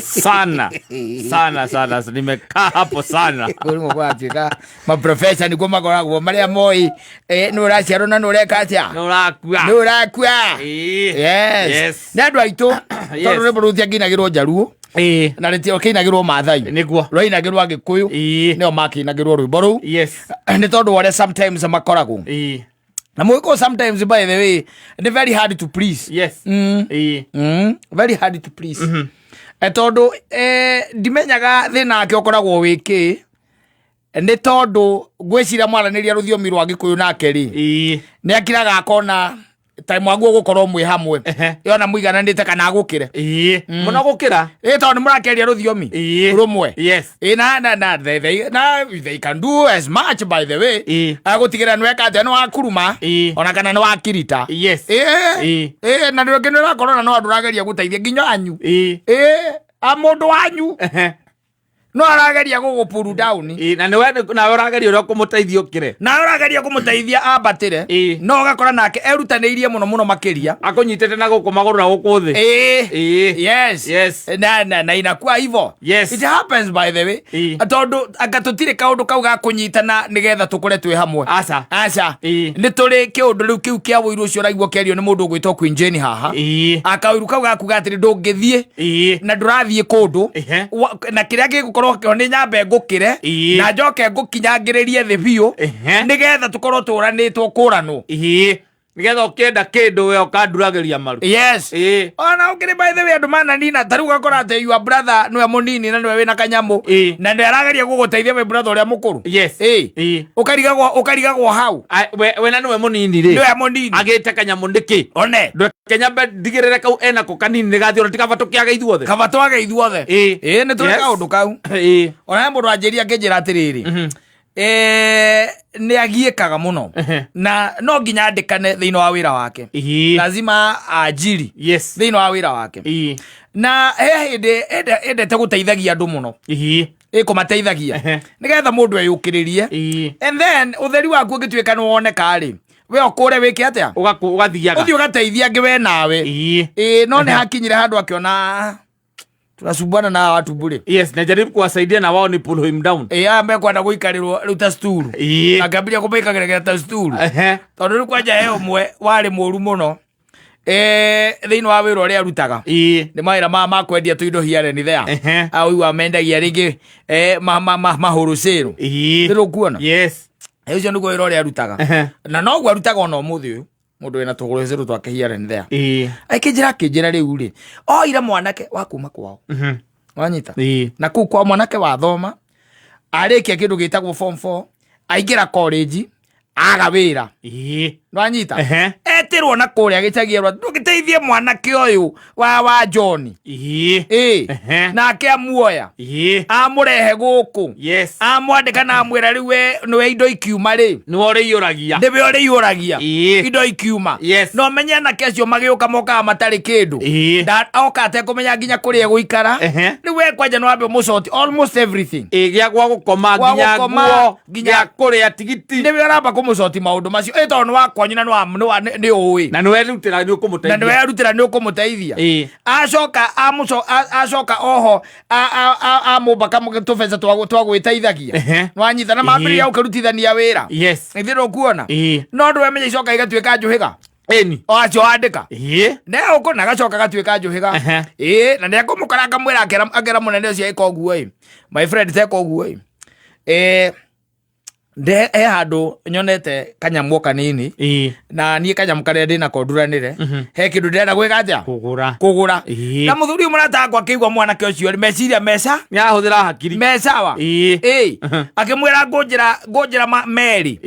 Sana sana sana, nimekaa hapo sana. Kũrĩ gwatuĩka maprofesa nĩkuo makoragwo marĩa moĩ nĩ ũraciarwo na nĩ ũreka atĩa, nĩ ũrakua. Nĩ ũrakua. Yes. Nĩ andũ aitũ, tondũ rwĩmbo rũu rũtiangĩinagĩrwo Njaruo na rĩtiakĩinagĩrwo Maathai, rwainagĩrwo Agĩkũyũ, nĩo makĩinagĩrwo rwĩmbo rũu, nĩ tondũ wa ũrĩa sometimes makoragwo na mũgĩkũyũ sometimes, by the way, nĩ very hard to please. Very hard to please. Tondũ ndimenyaga thĩna wake ũkoragwo wĩ kĩ, nĩ tondũ ngwĩciria mwaranĩria rũthiomi rwa Gĩkũyũ nake rĩ, nĩ akiraga akona time waguo gũkorwo mwĩ hamwe, yona mũigananĩte kana agũkĩre. Mũno gũkĩra. Ĩ, tondũ nĩ mũrakĩaria rũthiomi rũmwe. Ĩ, na they can do as much, by the way, agũtigĩrĩra nĩ weka atĩa, nĩ wakuruma ona kana nĩ wakirita. Ĩ, na rĩngĩ nĩ ũrakorwo na no andũ ũrageria gũteithia nginya anyu. Ĩ, a mũndũ wanyu no arageria gũgũ pull down. Ĩĩ, na nĩwe nawe ũrageria ũrĩa ũkũmũteithia ũkĩre. Na ũrageria kũmũteithia ambatĩre, no ũgakora nake erutanĩirie mũno mũno makĩria. Akũnyitĩte na gũkũ magũrũ na gũkũ thĩ. Yes. Na inakuwa hivyo. It happens, by the way, tondũ anga tũtirĩ kaũndũ kau ga kũnyitana nĩgetha tũkũre twĩ hamwe. Aca. Aca. Nĩ tũrĩ kĩũndũ rĩu kĩu kĩa ũiru ũcio ũraigua kĩario nĩ mũndũ ũgwĩtwo Queen Jane haha. Akaũiru kau gakuga atĩrĩ, ndũngĩthiĩ na ndũrathiĩ kũndũ na kĩrĩa gĩgũkorwo kĩo nĩ nyambe ngũkĩre na njoke ngũkinyangĩrĩrie thĩ biũ, nĩgetha tũkorwo tũranĩtwo kũranwo. Nĩgetha ũkĩenda kĩndũ we ũkanduragĩria maru. Ona ũkĩrĩ, by the way, andũ mananina ta rĩu ũgakora atĩ your brother nĩwe mũnini na nĩwe wĩna kanyamũ, na nĩ arageria gũgũteithia wĩ brother ũrĩa mũkũrũ. Ũkarigagwo ũkarigagwo hau. We na nĩwe mũnini rĩ. Nĩwe mũnini. Agĩte kanyamũ nĩkĩ? One. Ndweke nyambe ndigĩrĩre kau enako kanini nĩ gathiĩ, ona tikaba tũkĩage ithuothe. Kaba twage ithuothe. Ĩĩ, nĩ tũrĩ kaũndũ kau. Ona he mũndũ anjĩria akĩnjĩra atĩrĩrĩ, nĩ agiĩkaga mũno na no nginya andĩkane thĩinĩ wa wĩra wake. Lazima ajiri thĩinĩ wa wĩra wake. Na he hĩndĩ endete gũteithagia andũ mũno, ĩkũmateithagia nĩgetha mũndũ eyũkĩrĩrie, and then ũtheri waku ũngĩtuĩka nĩ woneka rĩ, we ũkũre wĩke atĩa? Ũgathiaga. Ũthiĩ ũgateithia angĩ we nawe. Ĩĩ, no nĩ hakinyire handũ akĩona tunasumbuana na hawa watu bure. Yes, najaribu kuwasaidia na wao ni pull him down. Ĩĩ, aya mekwenda gũikarĩrwo rĩu ta sturu. Akĩambĩrĩria kũmaikagĩrĩra ta sturu, tondũ rĩu kwanja he ũmwe warĩ mũru mũno, thĩinĩ wa wĩra ũrĩa arutaga. Nĩ mawĩra ma kwendia tũindo here and there. Aũigua mendagia rĩngĩ mahũrũcĩrũ. Nĩ rũkuona? Yes. Ũcio nĩguo wĩra ũrĩa arutaga. Na noguo arutaga ona ũmũthĩ ũyũ, mũndũ wĩna tũgũrũcĩrũ twake here and there. Akĩnjĩra akĩnjĩra rĩu rĩ, oire mwanake wa kuma kwao, wanyita, na kũu kwa mwanake wathoma arĩkia kĩndũ gĩtagwo form 4, aingĩra college, aga wĩra. Nwanyita? Etĩrwo na kũrĩa gĩcagi erwo ndũgĩteithie mwanake ũyũ wa John. Ĩ, nake amuoya, amũrehe gũkũ, amwandĩka na amwĩra rĩu we nĩwe indo ikiuma rĩ, Nĩwe ũrĩiyũragia. Nĩwe ũrĩiyũragia indo ikiuma. No menye anake acio magĩũka mokaga matarĩ kĩndũ. Oka atekũmenya nginya kũrĩa egũikara. Rĩu we kwanja nĩ wambe ũmũcoti almost everything. Ĩĩ, gĩa gwa gũkoma, Gwa nginya gũkoma, nguo, nginya gĩa kũrĩa, tigiti. Nĩwe ũramba kũmũcoti maũndũ macio, ĩ tondũ nĩ wakwanyu na nĩ ũĩ. Na nĩwe rutĩra nĩ Na ũkũmũteithia. nĩwe arutĩra nĩ ũkũmũteithia. Acoka acoka oho amũmba tũbeca twa gwĩteithagia. Nwanyita? Na mambĩrĩria gũkĩrutithania wĩra. Ithuĩ ndũkuona? No ndwemenya icoka igatuĩka njũhĩga. O acio andĩka ne ũkũ na gacoka gatuĩka njũhĩga. Ĩĩ, na nĩ ekũmũkora akamwĩra akera mũnene ũcio, ĩka ũguo ĩ, my friend, teka ũguo ĩ. Nde he handũ nyonete kanyamũ o kanini, na niĩ kanyamũ karĩa ndĩnako nduranĩre, he kĩndũ ndĩrenda gwĩka atĩa? Kũgũra. Kũgũra. Na mũthuri ũyũ mũrata wakwa akĩigua mwanake ũcio rĩ, meciria meca Nĩ arahũthĩra hakiri. Mecawa. Ĩ, akĩmwĩra ngũnjĩra merĩ.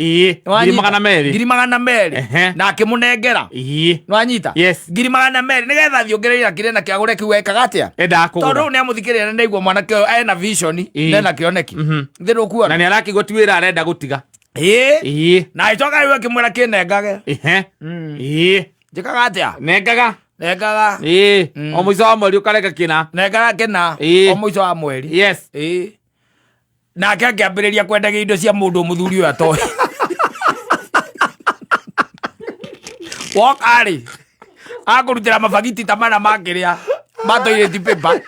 200,000. 200,000. Na akĩmũnengera. Nwanyita? Yes. 200,000 nĩgetha athiĩ ongerere kĩrĩa na kĩagũre kĩu ekaga atĩa? Endaga Tondũ kũgũra. rĩu nĩ amũthikĩrĩria na ndaigua mwanake ũyũ ena vision, nena kĩoneki thĩ ndũkuona. Na nĩ arakĩigua ti wĩra arenda gũtiga. Ĩĩ. Na agĩcoka rĩu akĩmwĩra kĩnengage. Njĩkaga atĩa? Nengaga. Nengaga. Ĩĩ, o mũico wa mweri ũkareka kĩna. Nengaga kĩna. O mũico wa mweri. Ĩĩ, nake akĩambĩrĩria kwendagia indo cia mũndũ mũthuri ũyũ atoĩ woka rĩ, akũrutĩra mabagiti ta mana makĩrĩa ma toilet paper.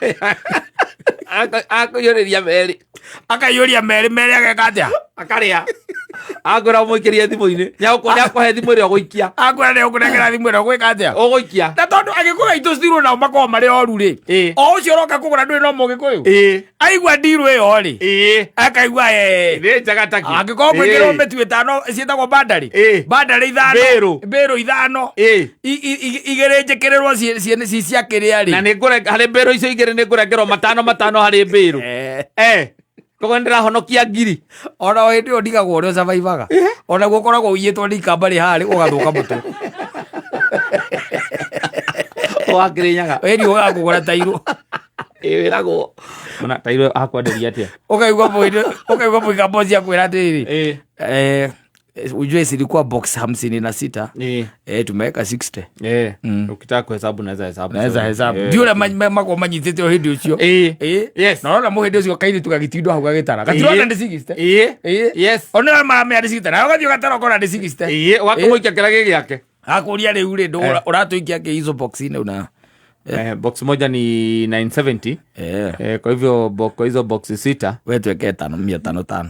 Akũiyũrĩria merĩ. Akaiyũria merĩ merĩ ageka atĩa? Akarĩa. Akwĩra ũmũikĩrie thimũ-inĩ. Nĩakũhe thimũ ĩrĩa ũgũikia. Akwĩra nĩ ũkũnengera thimũ ĩrĩa ũgwĩka atĩa? Ũgũikia. Na tondũ agĩkũyũ aitũ citirwo nao makoragwo marĩ oru rĩ. O ũcio ũroka kũgũra ndũĩ no mũgĩkũyũ. Aigua ndirũ ĩyo rĩ. Akaigua ee. Nĩ njega taki. Angĩkorwo gwĩkĩrwo mĩtu ĩtano ciĩtagwo bandarĩ. Bandarĩ ithano. Mbĩrũ. Mbĩrũ ithano. Igĩrĩ njĩkĩrĩrwo ci cia kĩrĩa rĩ. Na nĩ ngũre harĩ mbĩrũ icio igĩrĩ nĩ ngũrengerwo matano matano harĩ mbĩrũ. Koguo nĩ ndĩrahonokia ngiri. Ona o hĩndĩ ĩyo ndigagwo ũrĩa ũcabaibaga. Ona guo ũkoragwo ũiyĩtwo nĩ ikamba rĩ harĩ ũgathũka mũtwe. Wa Kĩrĩnyaga. Ĩni ũgakũgũra tairũ. Ĩ wĩragwo. Ona tairũ akwenderia atĩa? Ũkaigua mũndũ ũkaigua mũikamba ũcio akwĩra atĩrĩrĩ. Ujue silikuwa box 56. Tumeweka 60. Ukitaka kuhesabu naweza hesabu. Naweza hesabu. Ndiũ ũrĩa makoragwo manyitĩte o hĩndĩ ũcio. Yes. Na ũrona mũhĩndĩ ũcio kairĩtu gagĩtindwo hau gagĩtara. Gatirona nĩ 60. Yes. Ona maramenya nĩ 60. Nawe ũgathiĩ ũgatara ũkona nĩ 60. Ũgakĩmũikia kĩrĩa gĩ gĩake. Akũria rĩu rĩ ũratũikia kĩ hizo box-inĩ una. Box moja ni 970. Kwa hivyo kwa hizo box sita. We tuweke tano, mia tano tano.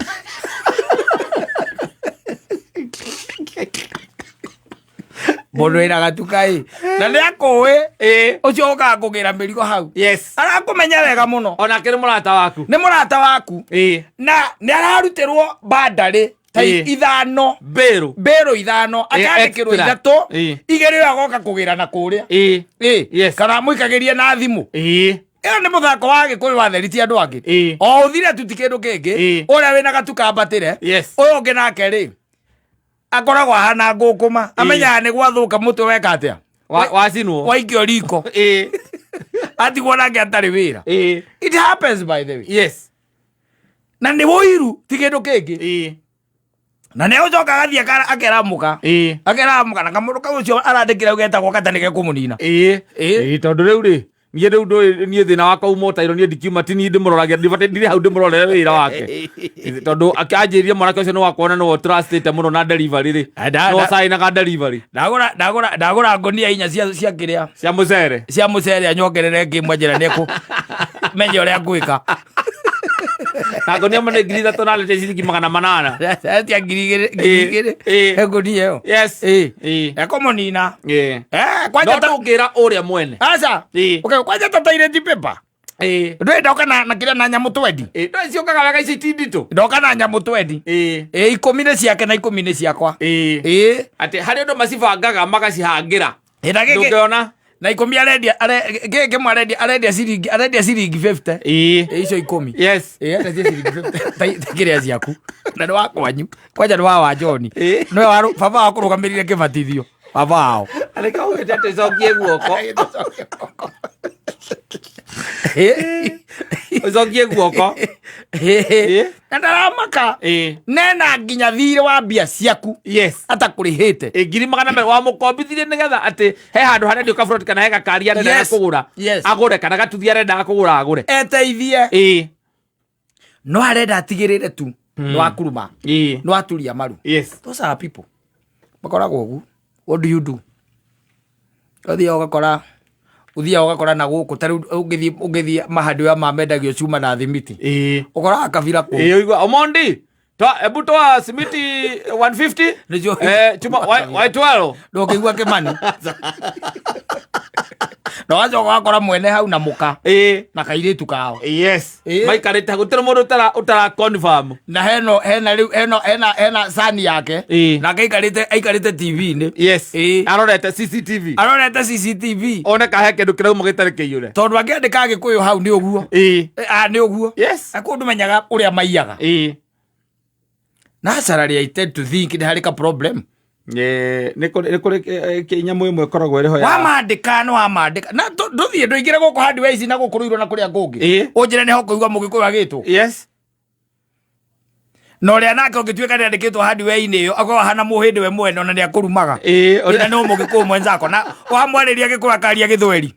Mũndũ wĩna gatuka ĩ. Na nĩ akũĩ. Ũcio ũkaga kũgĩra mĩrigo hau. Yes. Arakũmenya wega mũno. Onake nĩ mũrata waku. Nĩ mũrata waku. Na nĩ ararutĩrwo bandarĩ ta ithano. Mbĩrũ. Mbĩrũ ithano. Akandĩkĩrwo Extra. ithatũ. Igĩrĩ ĩyo agoka kũgĩra na kũrĩa. Kana mũikagĩrie na thimũ. Ĩyo nĩ mũthako wa Gĩkũyũ wa theri ti andũ angĩ. O ũthire tu ti kĩndũ kĩngĩ. Ũrĩa wĩna gatuka ambatĩre. Ũyũ ũngĩ nake rĩ, akoragwo ahana ngũkũma. Amenyaga nĩ gwathũka mũtwe weka atĩa? Wacinwo. Waikio riko. Atigwo nake atarĩ wĩra. It happens by the way. Yes. Na nĩ ũiru ti kĩndũ kĩngĩ. Na nĩ ũcoka agathiĩ akeramũka. Akeramũka na kamũndũ kau ũcio arandĩkĩra getagwo kata nĩ gekũmũnina. Tondũ rĩu rĩ, niĩ rĩu ndũĩ niĩ thĩna wakwa uma ũtairwo niĩ ndikiuma ti niĩ ndĩmũroragia ndibatiĩ ndirĩ hau ndĩmũrorere wĩra wake. Tondũ anjĩrire mwanake ũcio nĩ wakwa na nĩwe ũtrustĩte mũno na delivery rĩ. No cainaga delivery. Ndagũra ngũnia inya cia kĩrĩa. Cia mũcere. Cia mũcere anyongerere ngĩmwe njĩra nĩ ekũ menya ũrĩa ngwĩka. Na ngũnia ĩmwe nĩ ngiri ithatũ na arĩte ciringi magana manana. Etia ngiri igĩrĩ, ngiri igĩrĩ. He ngũnia ĩyo. Yes. Ekũmũnina. Kwanja No ndũngĩra ũrĩa mwene. Aca. Okay, kwanja ta toilet paper. Ndũĩ ndoka na kĩrĩa na nyamũ twendi. Ndũĩ ciũkaga wega ici ti nditũ. Ndoka na nyamũ twendi. 10 nĩ ciake na 10 nĩ ciakwa. Atĩ harĩ ũndũ macibangaga magacihangĩra. Na gĩkĩ Ndũngĩona? Na 10 arendia, gĩkĩ kĩmwe arendia ciringi, arendia ciringi 50. Icio 10. Yes. Arendia ciringi 50. Ta kĩrĩa ciaku. Na nĩ wa kwanyu. Kwanja nĩ wa John. Nĩwe wa baba wa kũrũgamĩrĩire kĩbatithio. Baba wao. Arĩ kaugĩte atĩ cokie guoko. Ũcokie guoko. Na ndaramaka. Nena nginya thirĩ wa mbia ciaku. Yes. Atakũrĩhĩte. Ngiri magana merĩ wamũkombithirie nĩgetha atĩ he handũ harendio kaburoti kana he gakari arendaga kũgũra. Yes. Agũre kana gatuthi arendaga kũgũra agũre. Eteithie. No arenda atigĩrĩre tu. Nĩ wakuruma. Nĩ waturia maru. Yes. Those are people. Makoragwo ũguo. What do you do? Ũthiaga ũgakora, ũthiaga ũgakora na gũkũ ta rĩu ũngĩthiĩ mahandĩ ya mamendagio cuma na thimiti. Ũkoraga kabira kũu. Ũigua, Omondi, ebu toa simiti 150? Nĩcio. Chuma, wa 12. Ndũngĩigua Kĩmani. Na ũgacoka ũgakora mwene hau na mũka. Na kairĩtu kao. Yes. Maikarĩte hau, gũtirĩ mũndũ ũtara confirm. Na hena rĩu, hena, hena, hena sani yake. Nake aikarĩte T V-inĩ. Yes. Arorete CCTV. Arorete CCTV. One ka he kĩndũ kĩrauma gĩtarĩ kĩiyũre. Tondũ angĩandĩka Gĩkũyũ hau nĩ ũguo. Nĩ ũguo. Yes. Na kũndũ menyaga ũrĩa maiyaga. Naturally, I tend to think nĩ harĩ ka problem. Nĩ kũrĩ, nyamũ ĩmwe ĩkoragwo ĩrĩ ho ya Wamandĩka, nĩ wamandĩka. Na ndũthiĩ ndũingĩre gũkũ hardware ici na gũkũ Ruiru na kũrĩa kũngĩ. Ũnjĩre nĩho kũigua Mũgĩkũyũ agĩtwo. Yes. Na ũrĩa nake ũngĩtuĩka nĩ andĩkĩtwo hardware-inĩ ĩyo, akorwo ahana mũhĩndĩ we mwene, ona nĩ akũrumaga. Ĩna nĩ Mũgĩkũyũ mwenzako. Na wamwarĩria Gĩkũyũ akaria Gĩthweri.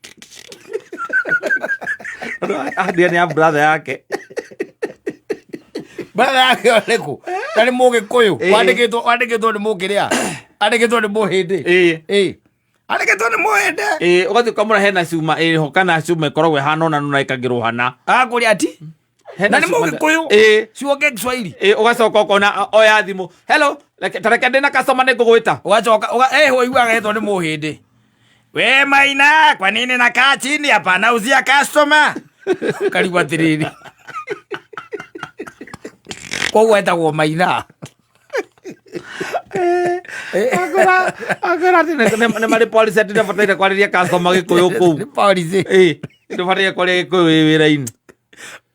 Hardware nĩ ya brother yake. Brother yake ũrĩkũ? Na nĩ Mũgĩkũyũ. Wandĩkĩtwo nĩ Mũkĩrĩa. Andĩkĩtwo nĩ Mũhĩndĩ. Andĩkĩtwo nĩ Mũhĩndĩ. Ĩĩ, ũgathiĩ ũkamũra hena cuma ĩho kana cuma ĩkoragwo ĩhana ũna na ĩkagĩrwo hana. Agakũria ati Hena na nĩ cuma- Mũgĩkũyũ. Ĩĩ. Siongee Kiswahili. Ĩĩ, ũgacoka ũkona oya thimũ, hello, ta reke ndĩna customer nĩ ngũgwĩta. Ũgacoka ũiguaga etwo nĩ Mũhĩndĩ. We Maina, kwa nini nakaa chini hapa nauzia customer? Karigwo atĩrĩrĩ. Koguo etagwo Maina. Akwĩra atĩ nĩ marĩ policy atĩ ndũbataire kwarĩria customer gĩkũyũ kũu. Nĩ policy. Ĩĩ, ndũbataire kwaria gĩkũyũ wĩ wĩra-inĩ.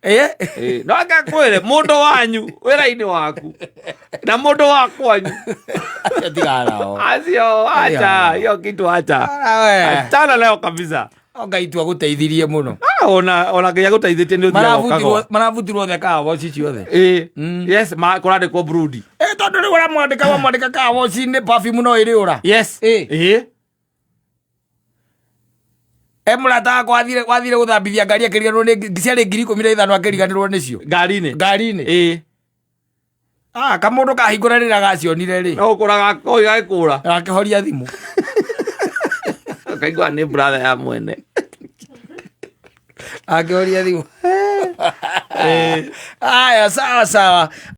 Ĩĩ, no ngakwĩre mũndũ wanyu wĩra-inĩ waku na mũndũ wa kwanyu. Acio tigana nao. Acio acha hiyo kitu acha. Achana nayo kabisa. Ngai tu agũteithirie mũno. Ah, ona nginya gũteithĩtie nĩ ũthiaga ũkagwa. Marabutirwo othe car wash ciothe. Ĩĩ. Yes, kũrandĩkwo brudi. Tondũ rĩu ũramwandĩka wamwandĩka car wash-inĩ perfume no ĩrĩ ũra. Yes. Ĩĩ. Ĩĩ. Mũrata wakwa wathire gũthambithia ngari akĩriganĩrwo nĩ ciarĩ 15,000 akĩriganĩrwo nĩcio. Ngari-inĩ. Ngari-inĩ. Ĩĩ. Ah, kamũndũ kahingũra rĩrĩa gacionire rĩ. No gũkũra gagĩkũra. Gakĩhoria thimũ. Kaigua nĩ brother ya mwene. Akĩhoria thimũ. Aya, sawa sawa.